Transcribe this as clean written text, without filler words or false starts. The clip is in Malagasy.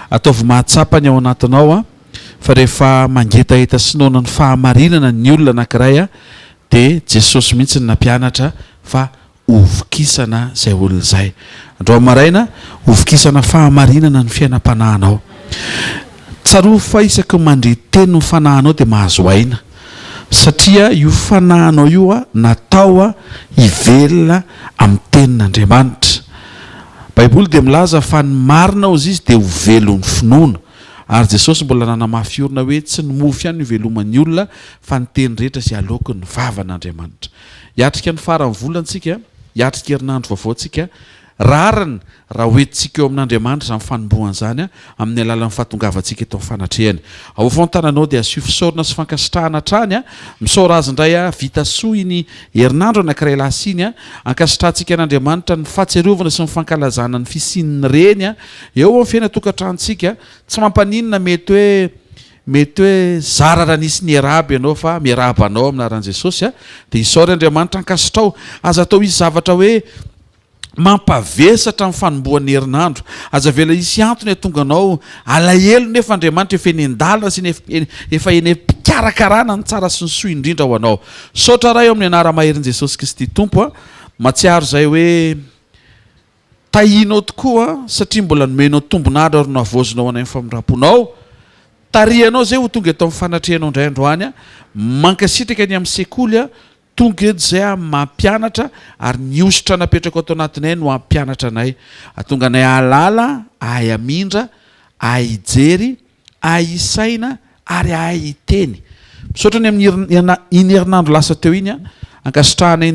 Ataovy mahatsapa ny ao anatinao a, fa rehefa mangetaheta sy noana ny fahamarinana ny olona anankiray a, dia Jesosy mihitsy no nampianatra fa hovokisana izay olona izay. Androany maraina, hovokisana fahamarinana ny fiainam-panahinao. Tsarovy fa isaky ny mandre teny ny fanahinao dia mahazo aina. Satria io fanahinao io natao hivelona amin'ny tenin'Andriamanitra. Baiboly dia milaza fa ny marina hozy izy dia ho velon'ny finoana. Ary Jesosy mbola nanamafy orina hoe tsy ny mofo ihany no iveloman'ny olona fa ny teny rehetra izay aloaky ny vavan'Andriamanitra. Hiatrika ny faran'ny volana tsika, hiatrika herinandro vaovao tsika. Rariny raha hoentintsika eo amin'Andriamanitra izany fanombohana izany amin'ny alalan'ny fahatongavantsika eto amin'ny fanatrehany. Ao afovoan-tananao dia asio fisaorana sy fankasitrahana hatrany. Misaora Azy indray vita soa iny herinandro anankiray lasa iny. Ankasitrahantsika an'Andriamanitra ny fahatsiarovana sy ny fankalazana ny fisian'ny Reny eo amin'ny fiainan-tokantranontsika. Tsy mampaninona mety hoe Mety hoe zara raha nisy niarahaba ianao fa miarahaba anao amin'ny anaran'i Jesosy a, dia isaory Andriamanitra ankasitrao. Aza atao hisy zavatra hoe mampavesatra amin'ny fanombohan'ny herinandro. Aza avela hisy antony hahatonga anao alahelo nefa Andriamanitra efa eny an-dalana sy efa eny am-pikarakarana ny tsara sy ny soa indrindra ho anao. Misaotra Ray ao amin'ny anara-maherin'i Jesosy Kristy Tompo a. Mahatsiaro izay hoe Tahianao tokoa satria mbola nomenao tombon'andro ary nohavaozinao anay ny famindram-ponao. Tarihanao izay ho tonga eto amin'ny fanatrehanao indray androany. Mankasitraka ny amin'ny sekoly, tonga eto izay aho mampianatra ary ny hosotra napetrako ato anatinay no hampianatra anay. Hahatonga anay hahalala, hahay hamindra, hahay hijery, hahay hisaina ary hahay hiteny. Misaotra ny amin'ny iny herinandro lasa teo iny. Ankasitrahanay.